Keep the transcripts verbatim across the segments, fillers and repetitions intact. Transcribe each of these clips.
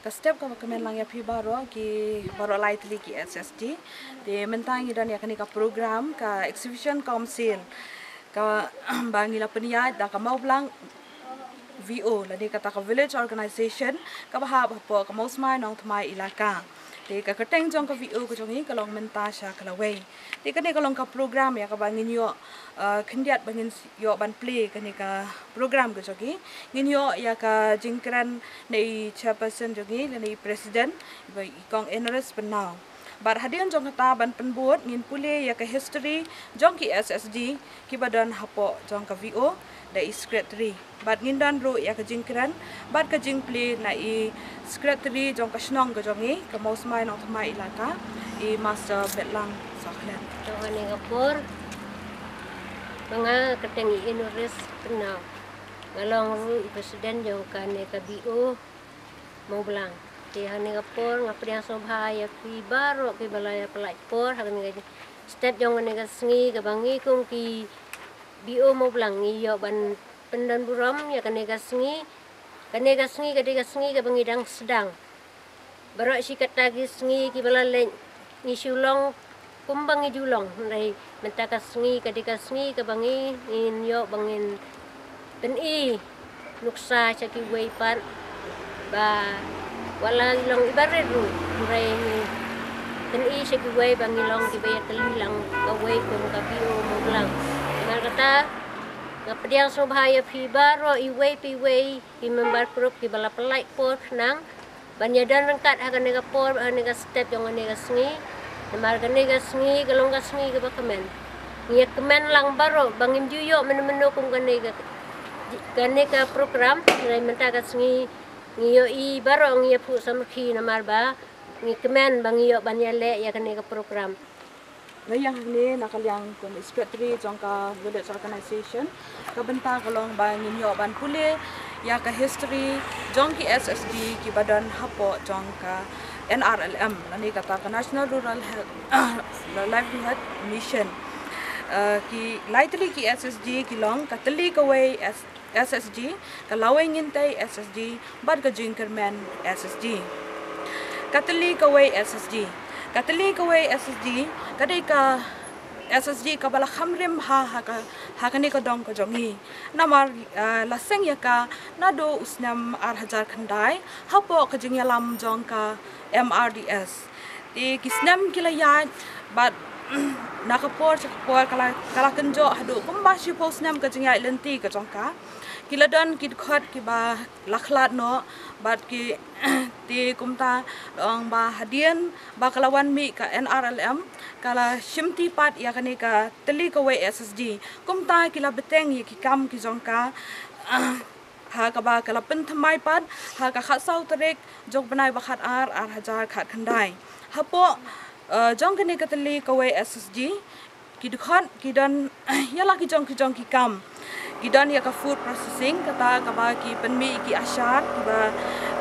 Step ka ba kmen lang ïa phi baroh ki baroh lai tylli ki S S D. Te mynta ngi don ïa kane ka program ka exhibition council ka ba ngi la pynïaid da ka Mawblang V O lane kata ka village organization ka ba hap hapoh ka Mawsmai Nongthymmai Elaka. Te ka kyrteng jong ka V O ka jong ngi ka long Mynta Sha Ka Lawei. Te kane ka long ka program ïa ka ba ngin ïoh, uh, khyndiat ba ngin ïoh ban plie kane ka program ka jong ngi. Ngin ïoh ïa ka jingkren na i chairperson jong ngi lane i president, i ba i Kong Enoris Pynnaw. Bad hadien jong kata ban pynbud ngin pule ïa ka history jong ki S S D ki ba don hapoh jong ka V O da i secretary. Bad ngin don ruh ïa ka jingkren bad ka jingplie na i secretary jong ka shnong ka jong ngi ka Mawsmai Nongthymmai Elaka, i Master Betlang Sohlen. Jong kane ka por ba nga kyrteng i Enoris Pynnaw. Nga long ruh i president jong kane ka V O Mawblang. Te ha kane ka por nga pdiang sngewbha ïa phi baroh ki ba la ïa pynlait por ha kane ka step jong kane ka sngi ka ba ngi kum ki V O Mawblang ngi ïoh ban pyndon burom ïa kane ka sngi. Kane ka sngi ka dei ka sngi ka ba ngi dang sdang. Baroh shi katta ki sngi ki ba la leit ngi shu long kum ba ngi ju long, hynrei mynta ka sngi ka dei ka sngi ka ba ngi ngin ïoh ba ngin pyni nuksa sha kiwei pat ba wat la long i ba rit ruh, hynrei ngi pyni sha kiwei ba ngi long ki ba ïatylli lang kawei kum ka V O Mawblang. Namar kata nga pdiang sngewbha ïa phi baroh iwei pa iwei ki member group ki ba la pynlait por khnang ban ïadon ryngkat ha kane ka por, ha kane ka step jong kane ka sngi. Namar kane ka sngi ka long ka sngi ka ba kmen. Ngi ïa kmen lang baroh ba ngim ju ïoh mynno mynno kum kane ka, kane ka program. Hynrei mynta ka sngi ngi ïohi baroh ngi ïa phuh samrkhie namar ba ngi kmen ba ngi ïoh ban ïaleh ïa kane ka program. Nga ïa hangne na ka liang kum i secretary jong ka village organization. Ka bynta ka long ba ngin ïoh ban pule ïa ka history jong ki S S D ki ba don hapoh jong ka N R L M lane kata ka National Rural Health Livelihood Mission. Uh, ki lai tylli ki S S D ki long ka tylli kawei S S D, ka Lawei Ngintai S S D bad ka Jingkyrmen S S D. Ka tylli kawei S S D, ka tylli kawei S S D ka dei ka S S D ka ba la kham rim ha, ha ka, ha kane ka dong ka jong ngi. Namar, uh, la seng ïa ka naduh u snem ar hajar khyndai hapoh ka jingïalam jong ka M R D S. Te ki snem ki la ïaid bad na ka por sha ka por ka la, ka la kynjoh haduh kumba shiphew snem ka jingïaid lynti ka jong ka. Ki la don ki dkhot ki ba la khlad noh bad ki te kumta long ba hadien ba ka la wan mih ka N R L M ka la shimti pat ïa kane ka tylli kawei S S D. Kumta ki la bteng ïa ki kam ki jong ka ha ka ba ka la pynthymmai pat ha ka khatsaw tarik jong bnai ba khatar ar hajar khatkhyndai. Hapoh, uh, jong kane ka tylli kawei S S D ki dkhot ki don ïa la ki jong ki jong ki kam. Ki don ïa ka food processing, kata ka ba ki pynmih ki ashar ki ba,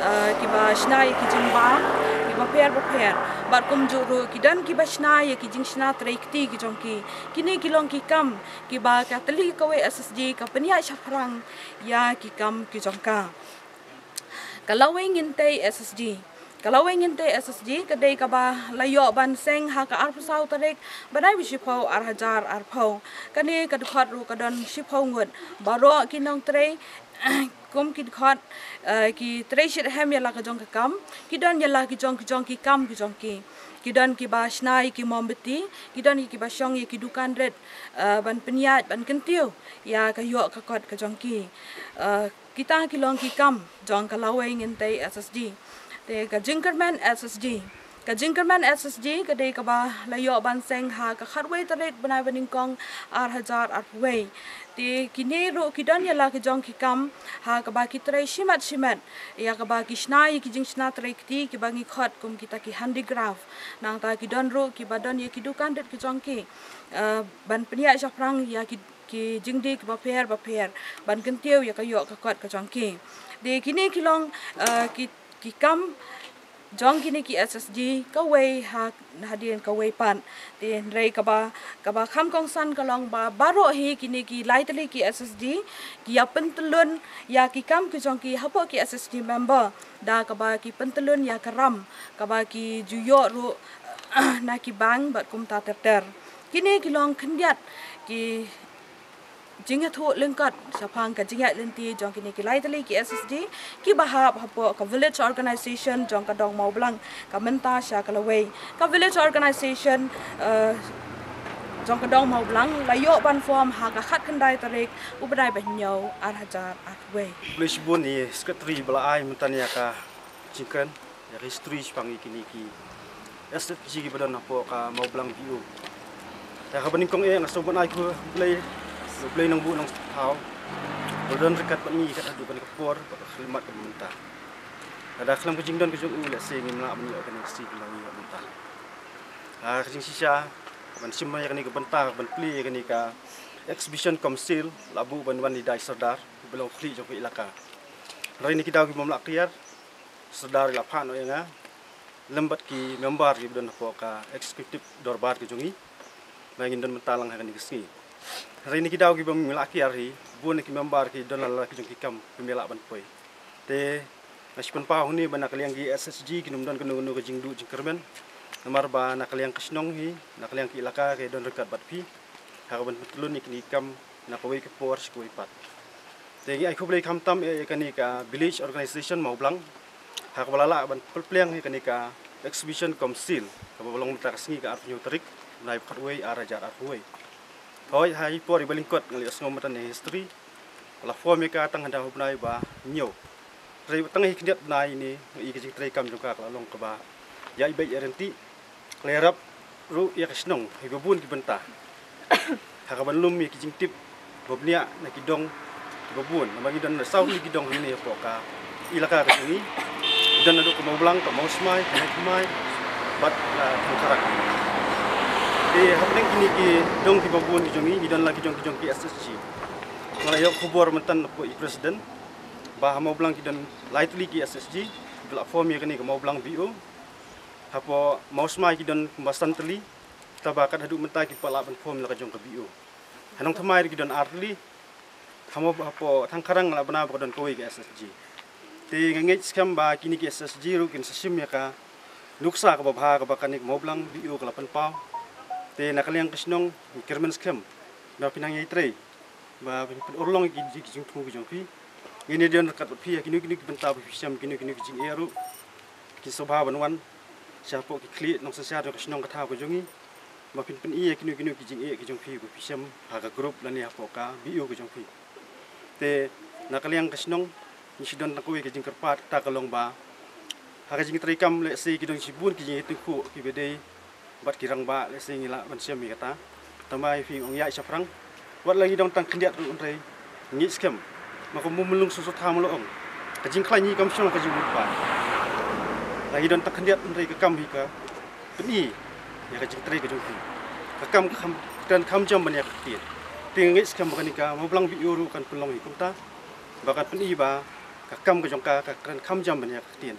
uh, ki ba shna ïa ki jingbam ki ba pher ba pher. Bad kumjuh ruh ki don ki ba shna ïa ki jingshna trei kti ki jong ki. Kine ki long ki kam ki ba ka tylli kawei S S D ka pynïaid shaphrang ïa ki kam ki jong ka. Ka Lawei Ngintai S S D, ka Lawei Ngintai S S D ka dei ka ba la ïoh ban seng ha ka arphew saw tarik bnai ba shiphew ar hajar arphew. Kane ka dkhot ruh ka don shiphew ngut. Baroh ki nongtrei kum ki dkhot, uh, ki trei shitrhem ïa la ka jong ka kam, ki don ïa la ki jong ki jong ki kam ki jong ki. Ki don ki ba shna ïa ki mombati, ki don ki ba shong ïa ki dukan rit, uh, ban pynïaid ban kyntiew ïa ka ïoh ka kot ka jong ki. Uh, kita ki long ki kam jong ka Lawei Ngintai S S D. Te ka Jingkyrmen S S D, ka Jingkyrmen S S D ka dei ka ba la ïoh ban seng ha ka khatwei tarik bnai ba nyngkong ar hajar arphew wei. Te kine ruh ki don ïa la ki jong ki kam ha ka ba ki trei shimet shimet ïa ka ba ki shna ïa ki jingshna trei kti ki ba ngi khot kum kita ki handicraft. Nangta ki don ruh ki ba don ïa ki dukan rit ki jong ki, uh, ban pynïaid shaphrang ïa ki ki jingdie ki ba pher ba pher ban kyntiew ïa ka ïoh ka kot ka jong ki. Te kine ki long, uh, ki, ki kam jong kine ki S H G kawei ha hadien kawei pat. Te hynrei kaba, kaba kham kongsan ka long ba baroh hi kine ki lai tylli ki S H G ki ïa pyntlun ïa ki kam ki jong ki hapoh ki S H G member da kaba ki pyntlun ïa ka ram kaba ki ju ïoh ruh na ki bank bad kumta ter ter. Kine ki long khyndiat ki jingïathuh lyngkot shaphang ka jingïaid lynti jong kine ki lai tylli ki S H G kiba hap hapoh ka village organization jong ka dong Mawblang ka mynta sha ka lawei. Ka village organization, eh, jong ka dong Mawblang la ïoh ban form ha ka khatkhyndai tarik u bnai ba hynñiew ar hajar arphew wei. Khublei shibun ïa i secretary ba la ai mynta ïa ka jingkren ïa ka history shaphang ïa kine ki S H G kiba don hapoh ka Mawblang B O. Ïa kaba nyngkong eh nga sngewbha ban ai khublei ïa u Blei nongbuh nongthaw ba don ryngkat bad ngi kat haduh kane ka por bad ka khyllipmat kaba mynta. Lada khlem ka jingdon ka jong u lehse ngim lah ban ïoh kane ka sngi kaba ngi ïoh mynta. Ha ka jingshisha ban shim ïa kane ka bynta ban plie ïa kane ka exhibition cum sale la buh ban wan i da i Sordar ba long u khlieh jong ka ilaka. Hynrei na ki daw ki bym lah clear Sordar i la phah noh ïa nga lem bad ki member kiba don hapoh ka executive dorbar ka jong ngi ba ngin don mynta lang ha kane ka sngi. Hynrei na ki daw ki bym lah clear hi bun na ki member ki don la la ki jong ki kam kim lah ban poi. Te nga shu pynpaw hangne ba na ka liang ki S H G kin ym don kano kano ka jingduh jingkyrmen. Namar ba na ka liang ka shnong hi, na ka liang ka ilaka ka don ryngkat bad phi ha kaban pyntlun ïa kine ki kam na kawei ka por sha kawei pat. Te ngi ai khublei khamtam ïa kane ka village organization Mawblang ha kaba la lah ban pynpliang ïa kane ka exhibition cum sale kaba long mynta ka sngi ka arphew hynñiew tarik bnai ba khatwei ar hajar arphew wei. Hooid, ha i por iba lyngkot nga la ïohsngew mynta ïa history ba la form ïa ka tang ha u bnai ba hynñiew. Hynrei tang ha i khyndiat bnai ne i ka jingtrei kam jong ka ka la long kaba ïa i beit ïa rynti ka la ïarap ruh ïa ka shnong ha kiba bun ki bynta ha kaban lum ïa ki jingtip ba bniah na ki dong kiba bun. Namar ngi don na saw tylli ki dong hangne hapoh ka ilaka ka jong ngi. Ngi don naduh ka Mawblang, ka Mawsmai, ka Mawthymmai bad ka Thangkarang. Te hapdeng kine ki dong kiba bun ki jong ngi ngi don la ki jong ki jong ki S H G. Nga la ïoh khubor mynta napoh i president ba ha Mawblang ki don lai tylli ki S H G kiba la form ïa kane ka Mawblang B O. Hapoh Mawsmai ki don kumba san tylli. Taba kat haduh mynta kim pat lah ban form la ka jong ka B O. Ha Nongthymmai ruh ki don ar tylli. Ha Maw, hapoh Thangkarang la bna ba ka don kawei ka S H G. Te nga ngeit skhem ba kine ki S H G ruh kin sa shim ïa ka nuksa kaba bha kaba kane ka Mawblang B O ka la pynpaw. Te na ka liang ka shnong ngi kyrmen skhem ba phin nang ïai trei ba phin pynurlong ïa ki, ki jingthmu ki jong phi. Ngin ïa don ryngkat bad phi ha kino kino ki bynta ba phi shem kino kino ki jingeh ruh. Kin sngewbha ban wan sha hapoh ki khlieh nongsynshar jong ka shnong ka thaw ka jong ngi ba phin pyni ïa kino kino ki jingeh ki jong phi ba phi shem ha ka group lane hapoh ka B O ka jong phi. Te na ka liang ka shnong ngi shu don tang kawei ka jingkyrpad kata ka long ba ha ka jingtrei kam lehse ki don shibun ki jingïatyngkhuh kiba dei bad ki rangbah lehse ngi lah ban shem ïa kata. Tangba ïa phi ong ïaid shaphrang. Wat la ngi don tang khyndiat ruh hynrei ngi skhem ma ka mumlung sngewthuh ma la ong ka jingkhlaiñ hi kam shong ka jingmut ba la ngi don tang khyndiat hynrei ka kam hi ka pyni ïa ka jingtrei ka jong phi. Ka kam ka kham, kren kham jam ban ïa ka ktien. Te nga ngeit skhem ba kane ka Mawblang B O ruh kan pynlong hi kumta ba kan pyni ba ka kam ka jong ka ka kren kham jam ban ïa ka ktien.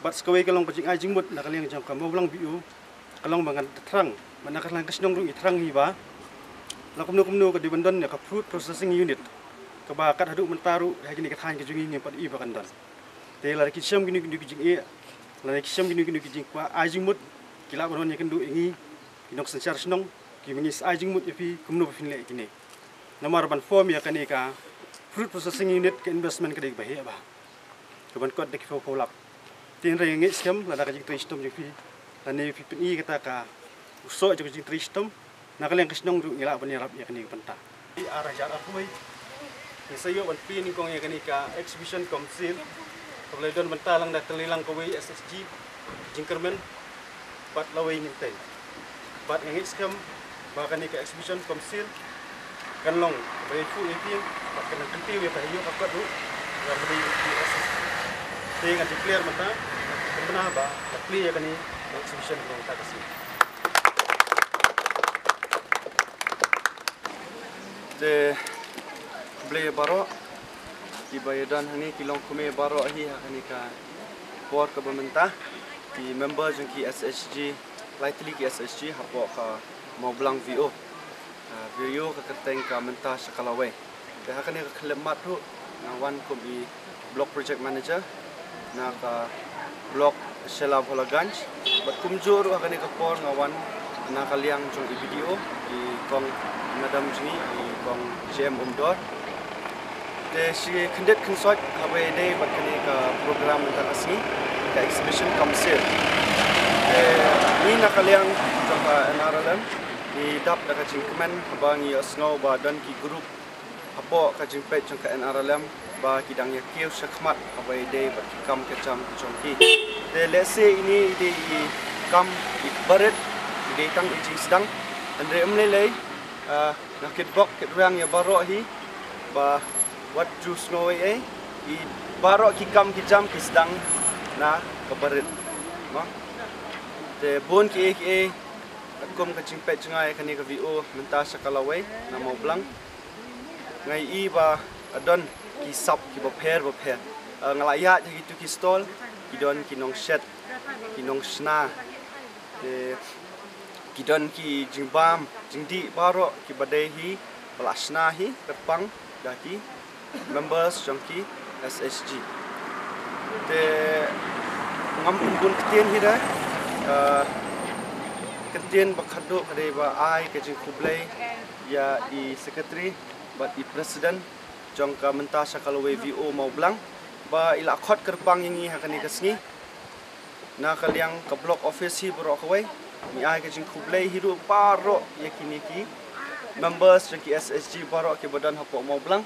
Bad sa kawei ka long ka jingai jingmut na ka liang jong ka Mawblang B O ka long ba ngan da thrang, ba na ka liang ka shnong ruh ngi thrang hi ba la kumno kumno ka dei ban don ïa ka fruit processing unit kaba kat haduh mynta ruh ha kine ki thaiñ ka jong ngi ngim pat i ba kan don. Te lada ki shem kine, kine ki jingeh, lada ki shem kine, kine ki jingkwah ai jingmut ki lah ban wan ïakynduh ïa ngi ki nongsynshar shnong kiba ngi sa ai jingmut ïa phi kumno ba phin leh ïa kine. Namar ban form ïa kane ka fruit processing unit ka investment ka dei kaba heh bha. Kaban kot da ki phew phew lak. Te hynrei nga ngeit skhem lada ka jingtrei shitom jong phi lane phi pyni kata ka u soh jong ka jingtrei shitom na ka liang ka shnong ruh ngi lah ban ïarap ïa kane ka bynta. Ar hajar arphew wei ngi sa ïoh ban plie nyngkong ïa kane ka exhibition cum sale kaba la don bynta lang da ka liang kawei S H G jingkyrmen bad lawei ngin tei. Bad nga ngeit skhem ba kane ka exhibition cum sale kan long ba ïathuh ïa phi bad kan kyntiew ïa ka ïoh ka kot ruh ïa ka dei ïa ka S H G. Te nga declare mynta, nga kynmaw ba nga plie ïa kane ka exhibition mynta ka sngi. Te khublei baroh kiba ïadon hangne ki long kmie baroh hi ha kane ka por kaba mynta. Ki member jong ki S H G, lai tylli ki S H G hapoh ka Mawblang V O. Ah, V O ka kyrteng ka Mynta Sha Ka Lawei. Te ha kane ka khyllipmat ruh nga wan kum i Block Project Manager na ka Block Shella Bholaganj. Bad kumjuh ruh ha kane ka por nga wan na ka liang jong i B D O, i kong madam jong ngi, i kong J M Umdor. Te shi khyndiat khynsoit haba ïadei bad kane ka program mynta ka sngi, ka exhibition cum sale. Te ngi na ka liang jong ka N R L M ngi dap da ka jingkmen haba ngi ïohsngew ba don ki group hapoh ka jingpeit jong ka N R L M ba ki dang ïa kiew shakhmat haba ïadei bad ki kam ka jam ki jong ki. Te lehse ine i dei i kam i barit, i dei tang i jingsdang. Hynrei ym lei lei, ah, nga kitbok kitrwiang ïa baroh hi ba wat ju sngew ei ei, i baroh ki kam ki jam ki sdang na ka barit. Mo? Te bun kiei kiei, katkum ka jingpeit jong nga ïa kane ka V O Mynta Sha Ka Lawei na Mawblang, nga ïohi ba ka don ki sap kiba pher ba pher. Ah, nga la ïaid ha kitu ki stall, ki don ki nongshet, ki nongshna, te ki don ki jingbam jingdih baroh kiba dei hi ba la shna hi kyrpang da ki members jong ki S H G. Te ngam pynbun ktien hi re, ah, ktien ba khatduh ka dei ba ai ka jingkhublei ïa i secretary bad i president jong ka Mynta Sha Ka Lawei V O Mawblang ba i la khot kyrpang ïa ngi ha kane ka sngi na ka liang ka block office hi baroh kawei. Ngi ai ka jingkhublei hi ruh baroh ïa kine ki members jong ki S H G baroh kiba don hapoh Mawblang.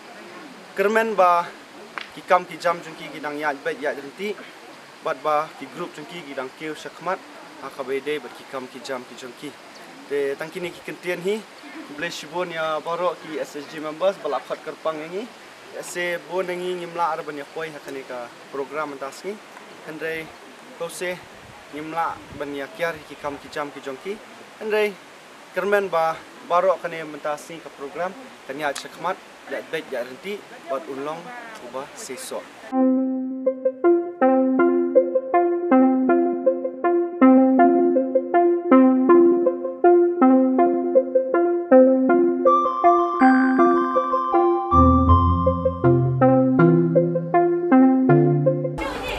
Kyrmen ba ki kam ki jam jong ki ki dang ïaid beit ïaid ryntih, bad ba ki group jong ki ki dang kiew shakhmat ha kaba ïadei bad ki kam ki jam ki jong ki. Te tang kine ki kyntien hi, khublei shibun ïa baroh ki S H G members ba la khot kyrpang ïa ngi. Lehse bun na ngi ngim lah re ban ïa poi ha kane ka program mynta sngi. Hynrei khublei, ngim lah ban ïa kiar ïa ki kam ki jam ki jong ki. Hynrei kyrmen ba baroh kane mynta sngi ka program kan ïaid shakhmat, ïaid beit ïaid ryntih bad un long uba seisoh.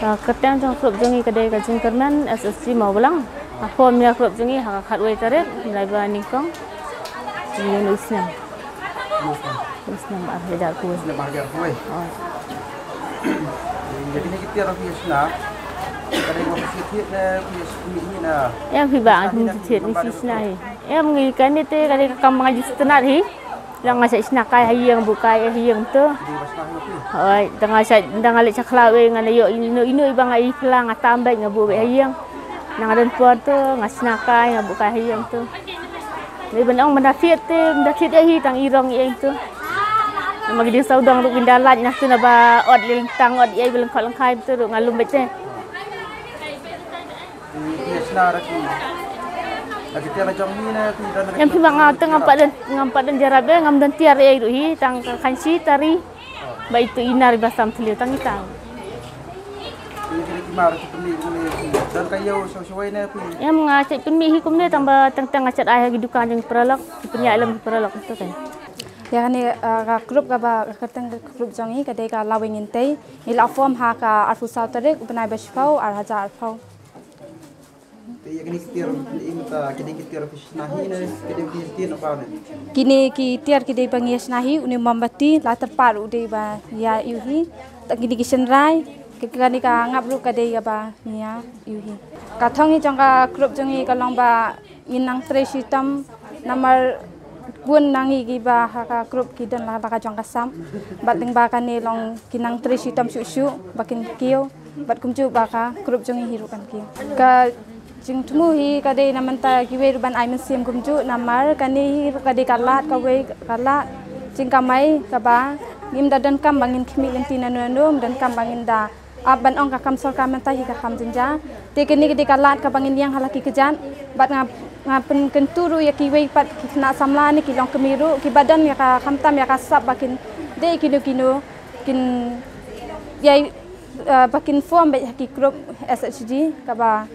Ka kyrteng jong ka group jong ngi ka dei ka Jingkyrmen S S G Mawblang. Ka form ïa ka group jong ngi ha ka khatwei tarik, hynrei ba nyngkong jong ngi u snem. U snem ar hajar arphew. Snem ar hajar arphew. Oh. Ïa kine ki tiar phi shna, ka dei ba phi thied ne phi shna hi na? Em, phi ba, phi thied ne phi shna hi. Em, ngi kane te ka dei ka kam ba nga ju sngewtynnat hi. Lada nga shait shna kai ha ïing, buh kai ha ïing to. Hooid, lada nga shait, lada nga leit sha khlaw, eh, ngan ïoh ino ino ba nga ïohi phylla, nga tam beit, nga buh beit ha ïing. Lada nga don por to nga shna kai, nga buh kai ha ïing to. Dei ban ong ban da thied te, ban da thied ïa hi tang i rong ïa i to. Namar ki dieng sawdong ruh kin da lait na to, naba ot lei lyntang, ot ïa i ba lyngkot lyngkhai to ruh nga lum beit te. Em, phi ba nga tang ngam pat don, ngam pat don jara be, ngam don tiar ei ruh hi, tang ka khansi tari. Ba itu inar ba sam thliew tang itang. Em, nga shait pynmih hi kumne tang ba tang tang nga shait ai ha ki dukan jong paralok, ki pynïaid lem ki paralok to kan. Ïa kane, eh, ka group kaba ka kyrteng ka group jong ngi ka dei ka Lawei Ngin Tei. Ngi la form ha ka arphew saw tarik u bnai ba shiphew, ar hajar arphew. Te ïa kine ki tiar, ïa mynta kine ki tiar phi shna hi ne, kine ki tiar na ba ne? Kine ki tiar ki dei ba ngi ïa shna hi, une mombati, la tyrpad u dei ba ïa ïohi. Te kine ki shynrai, ka, kane ka ngap ruh ka dei ïa ba ngi ïa ïohi. Ka thong hi jong ka group jong ngi ka long ba ngin nang trei shitom, namar bun na ngi kiba ha ka group ki don la ka jong ka sap. Bad lyngba kane long kin nang trei shitom shuh shuh ba kin kiew. Bad kumjuh ba ka group jong ngi hi ruh kan kiew. Ka jingthmu hi ka dei na mynta kiwei ruh ban ai mynsiem kumjuh, namar kane hi ruh ka dei ka lad kawei, ka lad jingkamai kaba ngim da donkam ba ngin khmih lynti nano nano, ngim donkam ba ngin da ap ban ong ka kam sorkar mynta hi ka kam jynjar. Te kane ka dei ka lad kaba ngin ïeng ha la ki kjat. Bad nga, nga pynkyntu ruh ïa kiwei pat ki khynnah samla ne ki longkmie ruh kiba don ïa ka, khamtam ïa ka sap ba kin dei kino kino kin ïai, eh, ba kin form beit ha ki group S H G kaba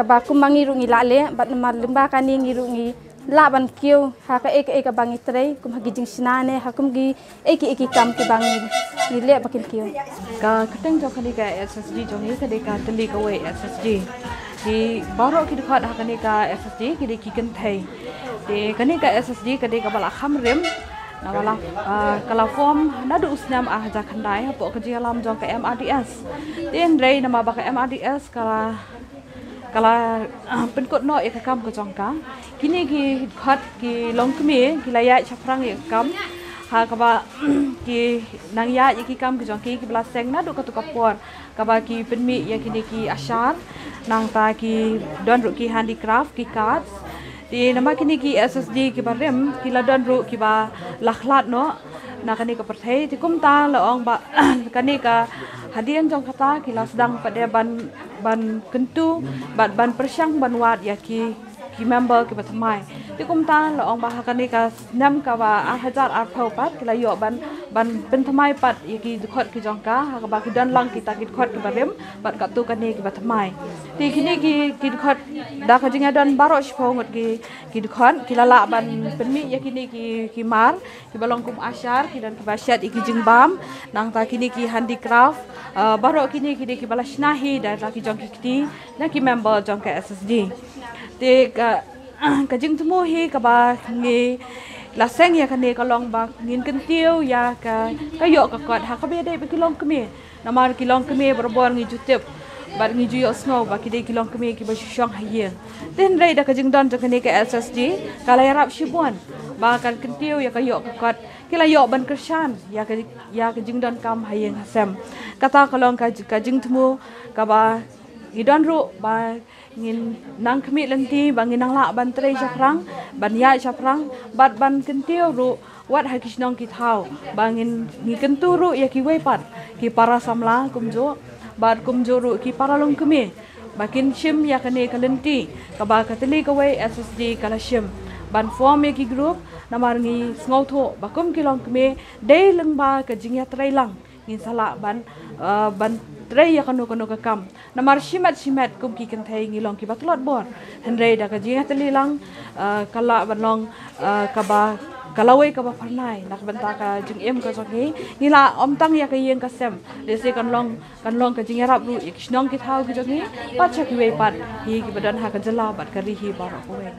Kaba kum ma ngi ruh ngi lah leh, bad namar lyngba kane ngi ruh ngi lah ban kiew ha kaei kaei kaba ngi trei, kum ha ki jingshna ne ha kum kiei kiei ki kam kiba ngi, ngi leh ba kin kiew. Ka kyrteng jong kane ka SHG jong ngi ka dei ka Tylli Kawei SHG. Ki baroh ki dkhot ha kane ka SHG ki dei ki kynthei. Te kane ka SHG ka dei kaba la kham rim, namar la, ah, ka la form naduh u snem ar hajar khyndai hapoh ka jingïalam jong ka MRDS. Te hynrei namar ba ka MRDS ka la, ka la, ah, pynkut noh ïa ka kam ka jong ka, kine ki dkhot ki longkmie ki la ïaid shaphrang ïa ka kam, ha kaba ki nang ïaid ïa ki kam ki jong ki kiba la seng naduh katto ka por, kaba ki pynmih ïa kine ki ashar, nangta ki don ruh ki handicraft, ki cards. Te namar kine ki SHG kiba rim ki la don ruh kiba la khlad noh na kane ka pyrthei. Te kumta la ong ba kane ka hadien jong kata ki la sdang pat de ban, ban kyntu bad ban pyrshang ban wad ïa ki, ki member kiba thymmai. Te kumta la ong ba ha kane ka snem kaba ar hajar arphew pat ki la ïoh ban, ban pynthymmai pat ïa ki dkhot ki jong ka, ha kaba ki don lang kita ki dkhot kiba rim bad katto katne kiba thymmai. Te kine ki, ki dkhot, da ka jingïadon baroh shiphew ngut ki, ki dkhot, ki la lah ban pynmih ïa kine ki, ki mar kiba long kum ashar, ki don kiba shet ïa ki jingbam, nangta kine ki handicraft, ah, baroh kine ki dei kiba la shna hi da la ki jong ki kti na ki member jong ka SHG. Te ka, ka jingthmu hi kaba ngi la seng ïa kane ka long ba ngin kyntiew ïa ka, ka ïoh ka kot ha kaba ïadei bad ki longkmie. Namar ki longkmie barabor ngi ju tip bad ngi ju ïohsngew ba ki dei ki longkmie kiba shu shong ha ïing. Te hynrei da ka jingdon jong kane ka SHG ka la ïarap shibun ba kan kyntiew ïa ka ïoh ka kot, ki la ïoh ban kyrshan ïa ka, ïa ka jingdonkam ha ïing ha sem. Kata ka long ka, ka jingthmu kaba ngi don ruh ba ngin nang khmih lynti ba ngin nang lah ban trei shaphrang, ban ïaid shaphrang bad ban kyntiew ruh wat ha ki shnong ki thaw, ba ngin, ngi kyntu ruh ïa kiwei pat ki para samla kumjuh bad kumjuh ruh ki para longkmie ba kin shim ïa kane ka lynti kaba ka Tylli Kawei SHG ka la shim, ban form ïa ki group. Namar ngi sngewthuh ba kum ki longkmie dei lyngba ka jingïatreilang ngin sa lah ban, ah, ban trei ïa kano kano ka kam. Namar shimet shimet kum ki kynthei ngi long kiba tlot bor, hynrei da ka jingïatreilang, ah, ka lah ban long, ah, kaba, ka lawei kaba phyrnai na ka bynta ka jingim ka jong ngi. Ngi la ym tang ïa ka ïing ka sem, lehse kan long, kan long ka jingïarap ruh ïa ki shnong ki thaw ki jong ngi bad sha kiwei pat hi kiba don ha ka jylla bad ka ri hi baroh kawei.